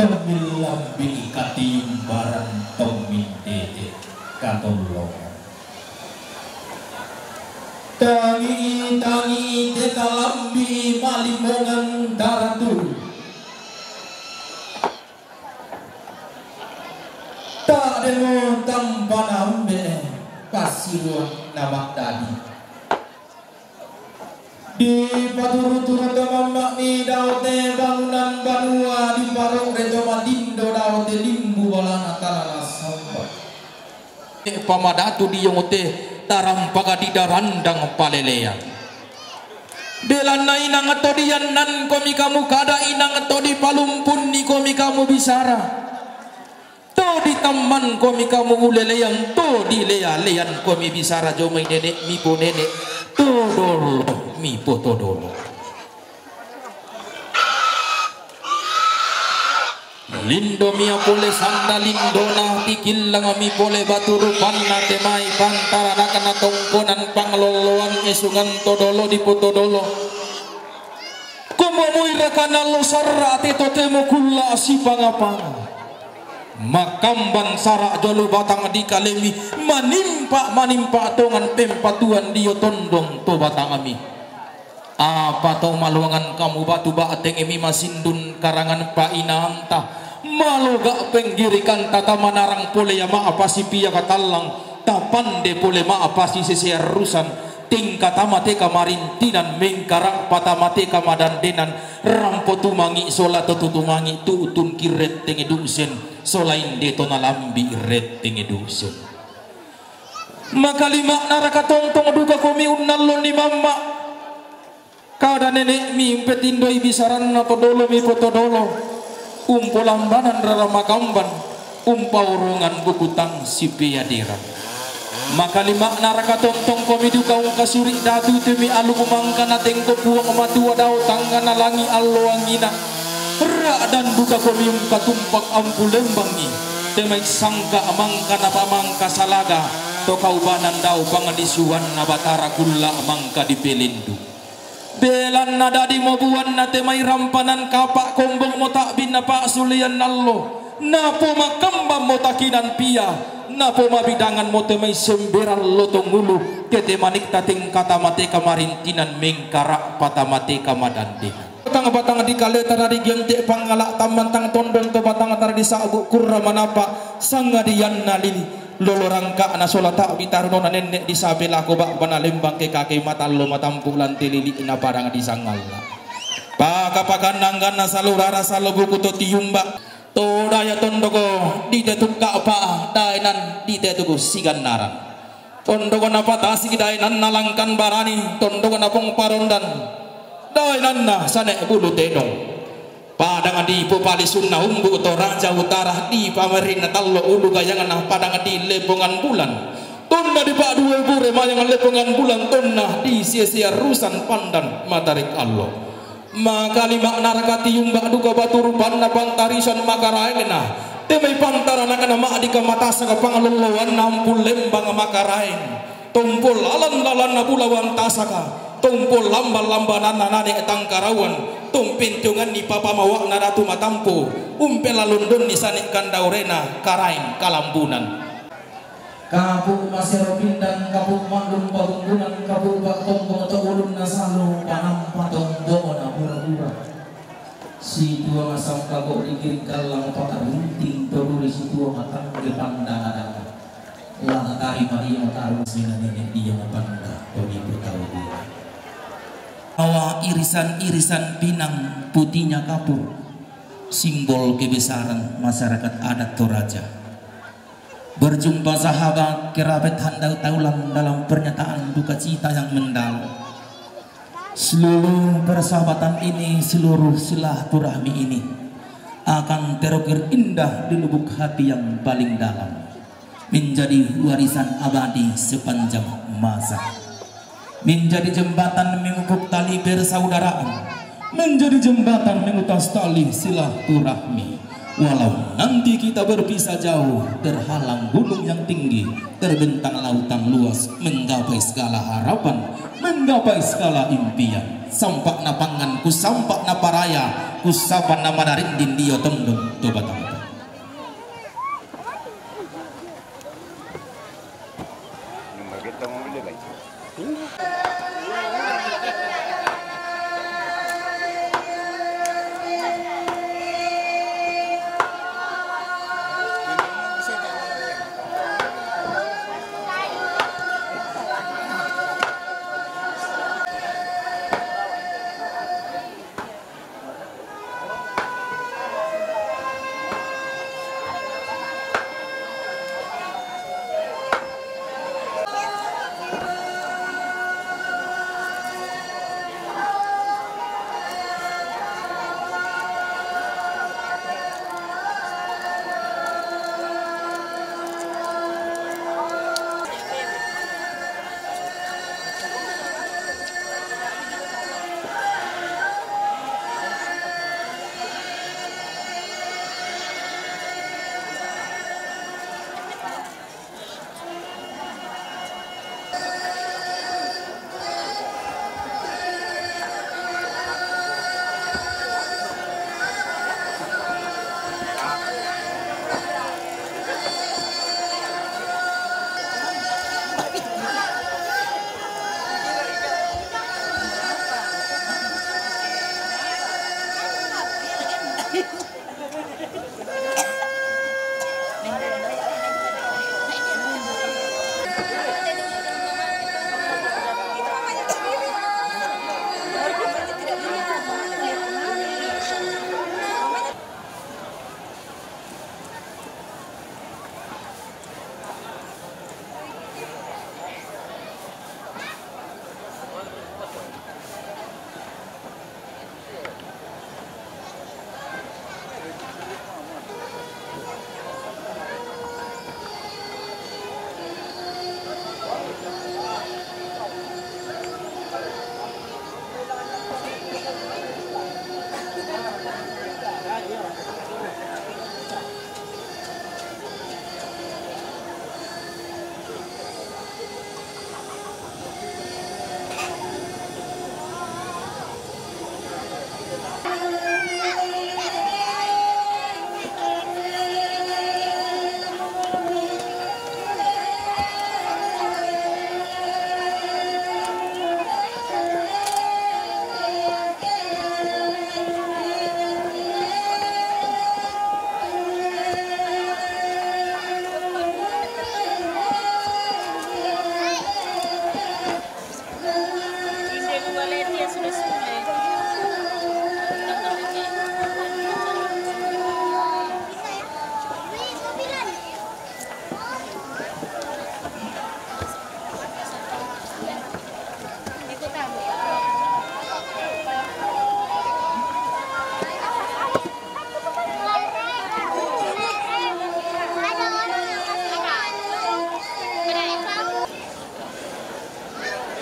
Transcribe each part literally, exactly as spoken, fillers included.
Tommin lambi'i katiumbaran, tommin tete katollongan. Tangi'i, tangi'i, tete lambi'i ma'limmongan taratu. Ta'demo tampana ambe'e, passiruang nama'dadi. Dipaturu-turu to mamma'mi dao te bangunan banua, diparo're to malindo dao te limbu balana tana nasamba. E pamadatu diongo te tarampaka didarandang palelean. Belanna inang to diannankomi kamu kada, inang to dipalumpuni komi kamu bisara. To ditammankomi kamu ulelean, to dilea-leankomi bisara, jomai nene'mi ponene', to dolomi potodolo. Lindomi ia pole sanda lindona, tikillangmi pole batu rupanna, te mai pantaranakna tongkonan panglolloan esungan to dolo dipotodolo. Komo muiraka nallo sarra te totemo kulla sipanga-panga. Makkamban sara jolo batang dikalemi, manimpa-manimpa tongan pempatuan dio tondong to batangmi. Apa to maluangan kamu batu ba'tengmi masindun karangan pa'inaanta, maloga penggirikanta, tamanarang pole ia ma'pasi pia katallang, tapande pole ma'pasi sese arrusan, tingkatama te kamarintinan, mengkara'pa tama te kamadandenan, rampo tumangi sola to tutumangi tu'tungki rettenge dusen, sola inde to nalambi rettenge dusen. Makalima'naraka tongtong duka komi unnalloni mamma'? Kada nene'mi umpetindoi bisaranna to dolomi potodolo, umpolambanan rara makamban, umpaorongan buku tang sipeaderan. Makalima'naraka tongtong komi duka ungkasuri datu temi aluk mangka natengko Puang Matua dao tangngana langi allo angina. Ra'dan duka komi ungkatumpak ampu lembangi, te mai sangka mangka napamangka salaga, to kaubanan dao pangdisuanna Batara kulla mangka dipelendu. Belanna dadimo buanna te mai rampanan kapa, kombongmo ta'binna pa'sulian allo, napomakambanmo takinan pia, napomabidanganmo te mai semberan lotong ulu, tete manikta tingkatama te kamarintinan, mengkara'pa tama te kamadandenan. Batang-batang dikaleta na digente pangngala, tammantang tondon to batangta na disa'bu kurra manapa sangadianna lili. Lolo rangka'na sola ta'bi tarunona nenne' disape lako ba'bana lembang, ke kakei matallo matampu' lan te lili'na padang disangalla. Paka-pakanna angganna salo rara salo buku to tiumba'. To daya tondoko ditetukka' pa daenan ditetuku sigannaran. Tondoko napatasik daenanna Langkan Barani, tondoko napong parondan daenanna Sane' Bulu Tenong. Padang dipopalisunna Umbu' Toraja Utara, dipamerrinna Tallo Ulu Gayangna, padang di Lepongan Bulan. Tonna dipa'due bure mayang Lepongan Bulan, tonna di sia-sia rusan pandan matarik allo. Makalima'naraka tiumba' duka batu rupanna pantarisan makaraengna, te mai pantaranakna ma'dika matasaka panglolloanna Ampu' Lembang Makaraeng. Tompol lalan-lalanna Bulawan Tasaka, tompol lamban-lambananna Nane' Tangkarauan, tompentonganni papamawa'na Datu Matampu', umpelalondonni Sane' Kandaurena Karaeng Kalambunan. Kapu' masero pindan, kapu' ma'lum pagunggunan, kapu' pa'tombong to ulunna salo, panampa tombongna pura-pura. Situang asang kago' dikiring kallang, pakarunting to duri situang atangge pandana-dana. Lantarimari mataru sina nene' dia mapanda to nipu tau dina. Awa irisan-irisan pinang putihnya kapur, simbol kebesaran masyarakat adat Toraja. Berjumpa sahabat kerabat handal taulan dalam pernyataan duka cita yang mendalam. Seluruh persahabatan ini, seluruh silaturahmi ini akan terukir indah di lubuk hati yang paling dalam, menjadi warisan abadi sepanjang masa, menjadi jembatan memupuk tali persaudaraan, menjadi jembatan memutus tali silaturahmi, Walau nanti kita berpisah jauh, terhalang gunung yang tinggi, terbentang lautan luas, menggapai segala harapan, menggapai segala impian. Sampak na pangan, ku sampak na paraya, ku sapa na madarindin dio tondon to batanta.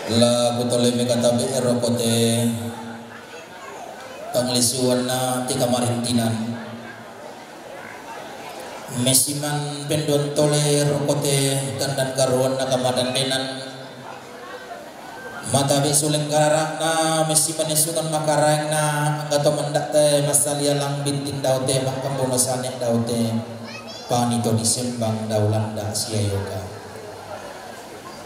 La kutoleme katabe ero kote panglisuanna ti kamarintinan. Mesiman penduan tole ero kote tandan karuanna kamadandenan. Matabe suleng karara'na, mesiman isungan makaraengna, angga to manda'te massalia langbing tindaote makkambono sane daote. Panito disembang dao landa siayoga.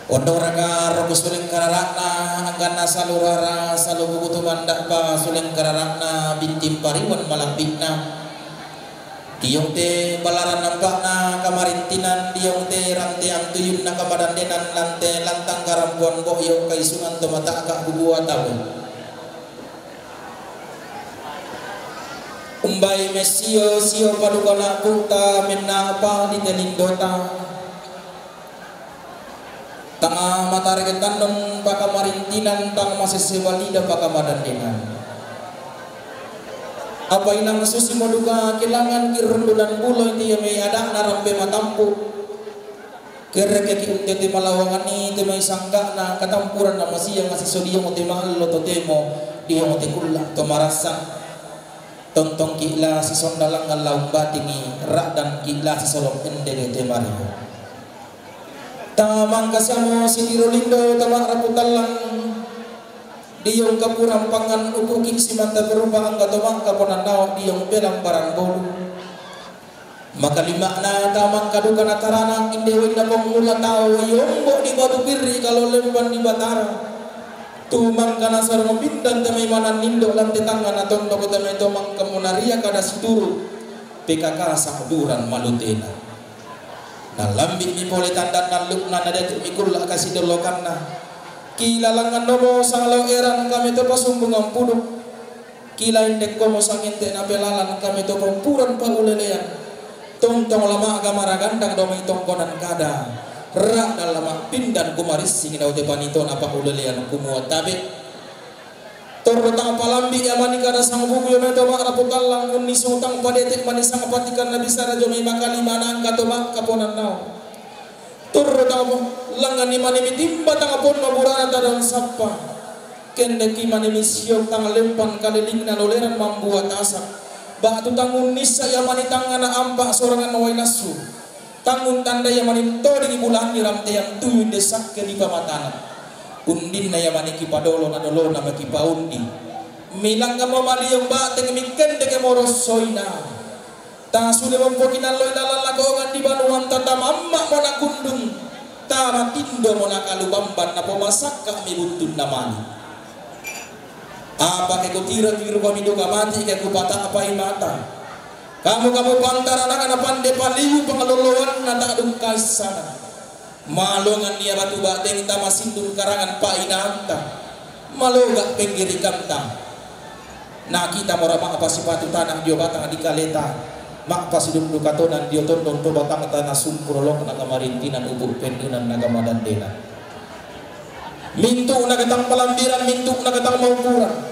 Ondoraka roko suleng karara'na, angganna salu rara, salu buku tumanda'pa suleng karara'na, binting pariwan malambikna. Diong te balaran nampa'na kamarintinan, diong te rante antuyunna kamadandenan, lante lantang karampoan bo'yo kaisungan to mata'ka bubua tabe. Umbai messio, sio paduka la'bu'ta menna'pa di tenindota. Tang matareke tannung pakamarintinan, tang masesse balida pakamadandenan. Apa inang susimo duka kelangan kirundunan bulo, iti ia mai ada'na rampe matampu. Kerekeki untete malawangan ite mai sangga'na katampuranna masiang asesodiyong te ma'allo totemo, diyong te kulla to marassa. Tontongki' la sisondalangngan laung batingi, ra'dangki' la sisolong endege te mario. Tamangka siamo sidiro lindo tama rapu tallang, diong kapurang pangan ukuki' simanta berupa angga toma kaponannao diong belang barang bolu. Makalima'na tamangka duka natarana inde wenda pong mula tau, yombo di batu pirri kalo lemban di batara. Tumangka nasarung pindan tamai manan nindo lante tangan na tondok tamai tomangka munaria kada situru. P K K sa'buran malutena. Nalambi' mi pole tandan nallukna, nadatu' mi kulla' kasidollokanna. Kilalangan nomo sanglo eran kami to pasumbungan puduk. Kilain dekkomo sangente' napelalan kami to pompuran paulelean. Tontong lama' gamara gandang domai tongkonan kada. Ra'dang lama' pindan kumarissing dau te panitona paulelean kumua tabe'. Torro tang palambi' ia mani kada sangbuku ia mai toma rapu tallang unnisung tang padete' mani sangpatikan nabisara jomai makalima nangka toma kaponannao. Torro tang langnganni mani mitimba tang ponno burana tadang sappa. Kendeki mani misiong tang lempan kalilingna loleran mambua tasak. Ba'tu tang unnissa ia mani tangngana ampa' sorangan wai nassu. Tangun tanda ia mani toding bulanni ramteang tuyu inde sakke di pamatana. Undinna ia mani kipadolo na dolona makipaundi. Milangngammo maliong ba'teng mikendeke morossoina. Tasule mompo kinalloi lalang lako ongan di banuanta, tamamma'mo nakundung, tamatindomo nakalubamban, napomasakka' mi buttunna mali. Apa ke kutiro-tiro kami duka mati ke kupata'pai mata. Kamu-kamu pantaranakna pande paliu pangaloloanna ta'dung kaissana. Malongan ia batu ba'teng tamasindung karangan pa'inaanta. Maloga' penggirikanta. Nakita mora ma'pasipatu tana' dio batang dikaleta, ma'pasidundu katonan dio tondon to batangta nasumpu lolokna kamarintinan upu' pendunan na kamadandena. Mintu'na katang palambiran, mintu'na katang maupuran.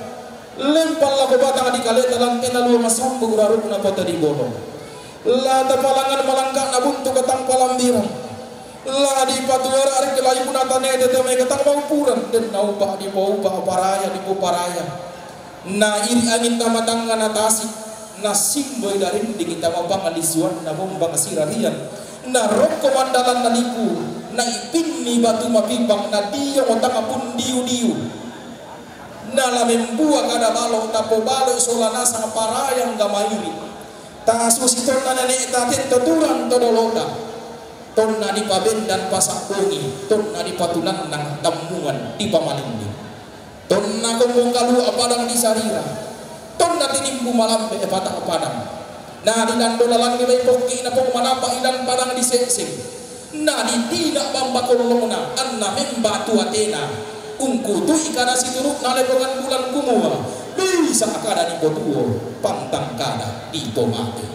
Lempang lako batang dikaleta lantena luo masambung rarukna pota di bolong. La tapalangan malangka'na buntu katang palambiran. La dipatuara ri kelaibuna tanete te mai katang maupuran, den naupa' dipoupa' paraya dipoparaya. Na iri angin tama tangngana tasi', na simboi darinding tama panglisuanna bombang sirarian, na rokko mandalanna lipu, na ipinni batu mapipang, na diong tama pun diu-diu. Na la membua kada balo, tapobaloi sola nasang parayang gamairi. Tasusi tonna nene'ta tento turang to dolota. Tonna dipabendan pasa' bongi, tonna dipatunannang tammuan dipamalinding. Tonna kombong kalua' padang disarira. Tonna tinimbu malambe' pata' padang. Na dinando lalangi mai pokki'na pong manapa' ilan padang dise'seng. Na ditina' bamba kollongna, anna membatu atena. Ungkutu'i kada situru'na lepongan bulan kumua, bisa kada dipotuo, pantang kada dipomate.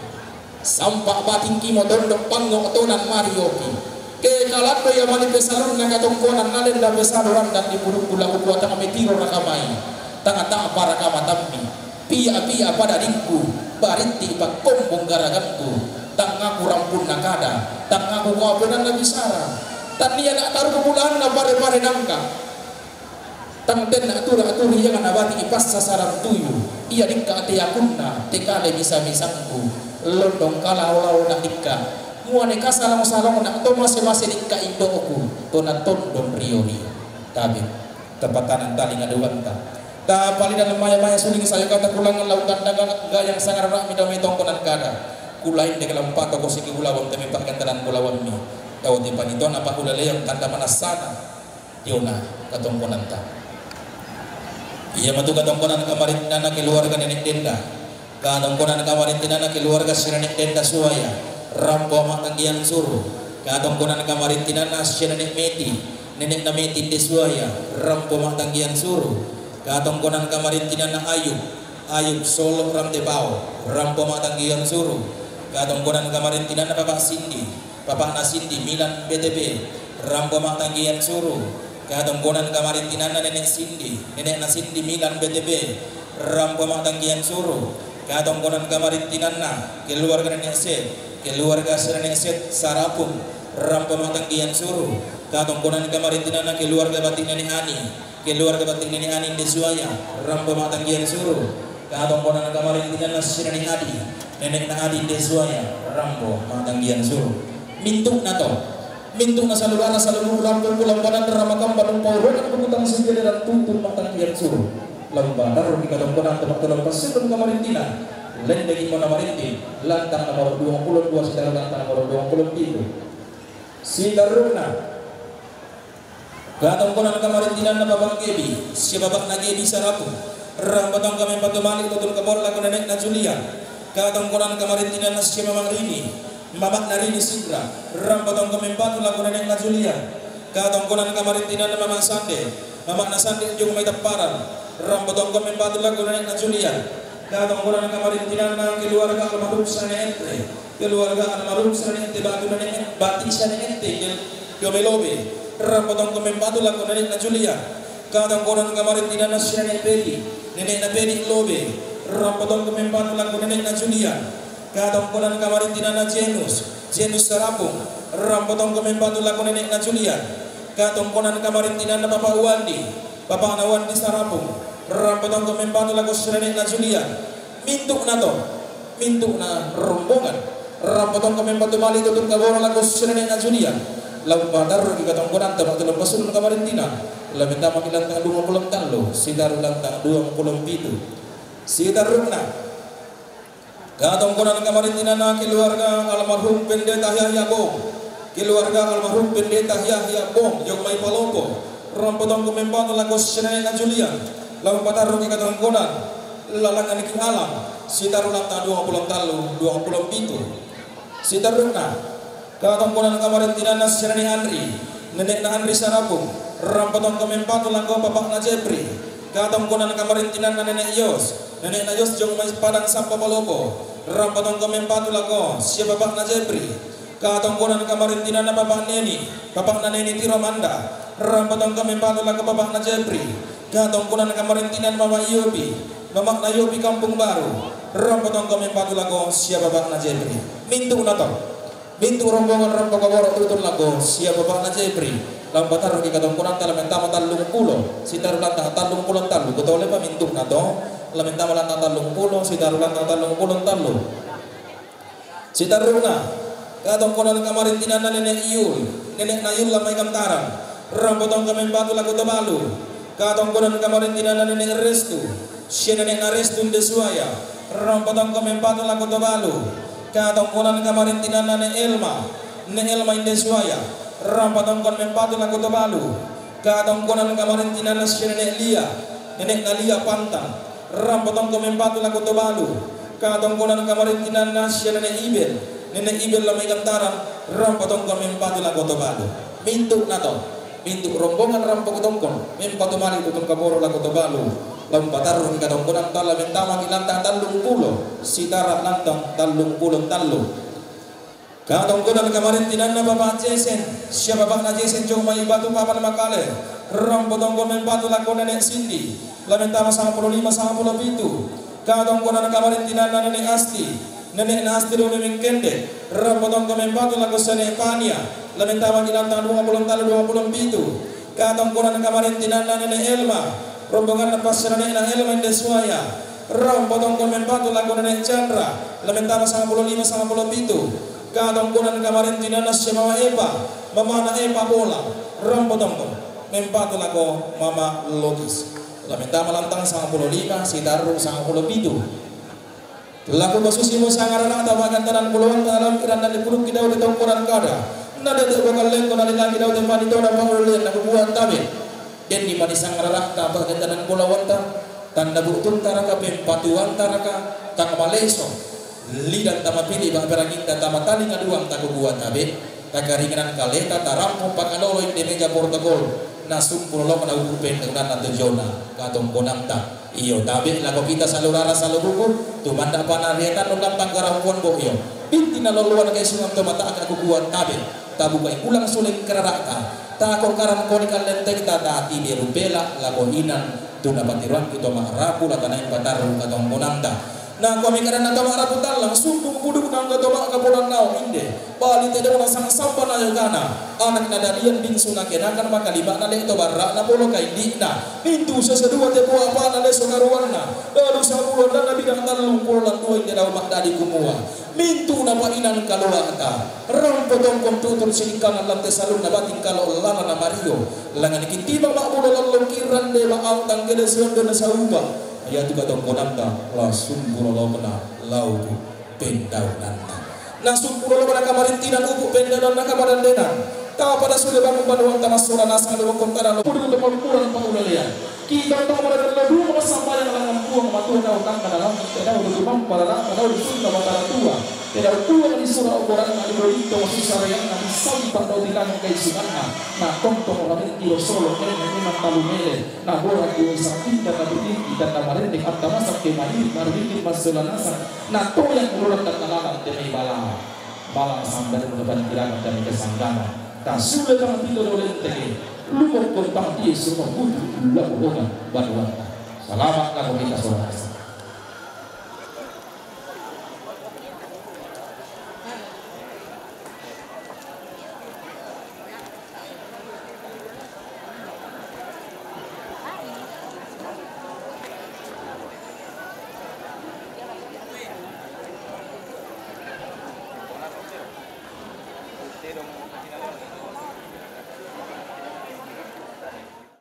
Sampa' batingkimo tondok pangngo' tonan marioki. Ke kalando ia mani pesalunna katongkonan, na lenda pesalu randan dipudukku la kukua tang metiro rakamai, tang ta'pa raka matammi. Pia-pia pada dingku, baritti pakkombong garagangku, tangngaku rampunna kada, tangngaku kaopenanna bisara, tannia na taruku bulanna pare-pare nangka. Tang tenna tura-turi ia nabati ipassa sarang tuyu, ia dikka te akunna, te kale misa-misangku, londong kalao-lao na dikka, muane kasalong-salong na to mase-mase dikka indo'ku, to na tondon rio-rio. Tabe'. Tapatanan talinga duanta. Tapalidang maya-maya suling sayo kata kulangan lau tandangan gayang sangar ra'mi dao mai tongkonan kada. Kulain dek lampatoko siki ulawang temi pa'gandalan ulawammi. Dao te panitona pa'uleleang tanda manassana. Diona katongkonanta. Ia matu katongkonan kamarintinana keluarga nenek denda. Katongkonan kamarintinana keluarga si nenek denda suaya. Rampo ma'tanggian suru. Katongkonan kamarintinana si nenek meti. Nenek na meti inde suaya, rampo ma'tanggian suru. Katongkonan kamarintinana Ayub, Ayub Solo Rante Bao, rampo ma'tanggian suru. Katongkonan kamarintinana Papa Sindi, Papa na Sindi Milan B T B, rampo ma'tanggian suru. Katongkonan kamarintinana Nenek Sindi, Nenek na Sindi Milan B T B, rampo ma'tanggian suru. Katongkonan kamarintinana keluarga Nenek Set, keluarga si Nenek Set Sarapung, rampo ma'tanggian suru. Katongkonan kamarintinana keluarga bati' Nenek Ani, keluarga bati' Nenek Ani inde suaya, rampo ma'tanggian suru. Katongkonan kamarintinanna si nene' Adi, nene'na Adi inde suaya, rampo ma'tanggian suru'. Mintu'na to, mintu'na salulara salubu' rampo pulang badan ramakamba numpaurokan pukutang sijeleran tuntun ma'tanggian suru'. Lomba tarruki katongkonan to ma'tolong passurung kamarintinan. Lendeki mo namarinting, lantang nomor duangpulo dua sitarru lantang nomor duangpulo pitu. Sitarru'na. Katongkonan kamarintinanna Bapak Gebi, sia Bapak na Gebi Sarapung. Rampo tongko mempatu mali' totun kaboro lako nene'na Julian. Katongkonan kamarintinanna sia Mama Rini, Mama na Rini Sigra. Rampo tongko mempatu lako nene'na Julian. Katongkonan kamarintinanna Mama Sande, Mama na Sande jong mai Tapparan. Rampo tongko mempatu lako nene'na Julian. Katongkonan kamarintinanna keluarga almarhum Sane Ente. Keluarga almarhum Sane Ente batu nene'na bati Sane Ente, Domelobe. Rampo tongko mempatu lako nene'na Julian. Katongkonan kamarintinanna si nene' Pedi, nene'na Pedi Lobe. Rampo tongko mempatu lako nene'na Julian. Katongkonan kamarintinanna Jenus, Jenus Sarapung. Rampo tongko mempatu lako nene'na Julian. Katongkonan kamarintinanna Papa Wandi, Papana Wandi Sarapung. Rampo tongko mempatu lako si nene'na Julian. Mintu'na to, mintu'na rombongan. Rampo tongko mempatu mali' totun kaboro lako si nene'na Julian. Lomba tarruki katongkonanta ma'tolong passurung kamarintinan. Lamentama ki lantang duangpulo tallu sitarru lantang duangpulo pitu. Sitarru'na. Katongkonan kamarintinanna keluarga almarhum Pendeta Yahya Bong. Keluarga almarhum Pendeta Yahya Bong jong mai Palopo. Rampo tongko mempatu lako si nene'na Julian. Lomba tarruki katongkonan, lalangan ki alam, sitarru lantang duangpulo tallu duangpulo pitu. Sitarru'na. Katongkonan kamarintinanna si nene' Andri, nene'na Andri Sarapung. Rampo tongko mempatu lako bapa'na Jepri. Katongkonan kamarintinanna nene' Yos, nene'na Yos jong mai Padang Sampo Palopo. Rampo tongko mempatu lako sia bapa'na Jepri. Katongkonan kamarintinanna bapa' Neni, bapa'na Neni Tiro Manda. Rampo tongko mempatu lako bapa'na Jepri. Katongkonan kamarintinan Mama Yopi, mama'na Yopi Kampung Baru. Rampo tongko mempatu lako sia bapa'na Jepri. Mintu'na to, mintu' rombongan rampo kaboro totun lako sia bapa'na Jepri. Lomba tarruki katongkonanta lamentama tallungpulo sitarru lantang tallungpulo tallu. Kutole pa mintu'na to, lamentama lantang tallungpulo sitarru lantang tallungpulo tallu. Sitarru'na. Katongkonan kamarintinanna nene' Yul, nene'na Yul la mai Kantaran. Rampo tongko mempatu lako Tobalu. Katongkonan kamarintinanna nene' Restu, sia nene'na Restu inde suaya. Rampo tongko mempatu lako Tobalu. Katongkonan kamarintinanna ne' Elma, ne' Elma inde suaya. Rampo tongko mempatu lako Tobalu. Katongkonan kamarintinanna sia nene' Lia, nene'na Lia Pantang. Rampo tongko mempatu lako Tobalu. Katongkonan kamarintinanna sia nene' Ibel, nene' Ibel la mai Kantaran. Rampo tongko mempatu lako Tobalu. Mintu'na to, mintu' rombongan rampo katongkon mempatu mali' totun kaboro lako Tobalu. Lomba tarruki katongkonanta lamentama ki lantang tallungpulo sitarru lantang tallungpulo tallu. Katongkonan kamarintinanna bapa' Jesen, sia bapa'na Jesen jong mai Batu Papan Makale. Rampo tongko mempatu lako nene' Sindi, lamentama sangpulo lima sangpulo pitu. Katongkonan kamarintinanna nene' Asti, nene'na Asti Rumi Mengkende. Rampo tongko mempatu lako sia nene' Pania, lamentama ki lantang duangpulo tallu duangpulo pitu. Katongkonan kamarintinanna nene' Elma, rombonganna passane'na Elma inde suaya. Rampo tongko mempatu lako nene' Chandra, lamentama sangpulo lima sangpulo pitu. Katongkonan kamarintinanna sia mama Epa, mamana Epa Bola. Rampo tongko mempatu lako mama Lotis, lamentama lantang sangpulo lima sitarru sangpulo pitu. Lako pasusi mo sangarara'ta pa'gantanan pulawanta, nalambi' ranna ni pudukki Daud tongkonan kada. Na dete' bokallengko, na linaki Daud panitona pangullian, na kukua tabe'. Denni mani sangarara'ta pa'gantanan pulawanta, tanna bu'tuntaraka, pempatuantaraka, tang maleso. Lidanta mapili', pa'peranginta tama talinga duanta kukua tabe'. Takaringanan kaleta, tarampo pakalolo inde meja protokol, na sumpu lolongna uku' pendaunanna tu jona katongkonanta. Iyo, tabe' lako kita salulara salubuku, tumanda' panariatannu lantang karampoan bo'yo. Bintinna loloan kaisungan to mata'ka kukua tabe'. Tabukai ulang suleng karara'ta, tako karan koni kallentengta, tatibe rupela lako inan tu napatiroangki to ma'rapu, la tanaeng patarru katongkonanta. Nakuami kadanna to ma'rapu tallang, sumpu pudukna angka to ma'kapolannao inde, bali tedongna sangsamba na yogana. Anak nadadian bingsu nakenakan makalima'na le' to barra'na polo kaindi'na. Mintu' sese dua te po apa'na le' sokaruanna. Lalu sabulan dan nabidang tallung pulo lan dua inde dao ma'dadi kumua, mintu' napa'inang kaloa'ta. Rampo tongkon tutur sinikkanan lan te salunna bating kalo' lalana mario. Langan kittima ma'bulo lallong kirande ma'autang gede sionde nasauba. Iatu katongkonanna la sumpu lolokna lauku pendaunanna. Na sumpu lolokna kamarintinan upu pendaunanna kamadandenan. Tapada sude bangun banuanta massola nasang lolokon tanah lo. Pudu tu malumpuran paulalean. Kita tau pada dalam dua masambayang langan Puang Matua tau tangga dalam kita tau tu mampu pada rata tau di surga batara tua. Tidak Puang di surau koran di berita susah yang di sampan tau di kanan kaisukanna. Na tongtong orang itu solo kene memang talu mele. Na bola tu isang pinda na bikin kita na marendek atta masak ke mari marbikin massola nasang. Na toyang ururan dan nalaman te mai bala. Bala sambil mendepan kirakan dan kesanggaman. Ta sudah tang tito dolen tege. Lumok kontang dia semua butuh lakukan bantuan. Selamat lakukan kita saudara.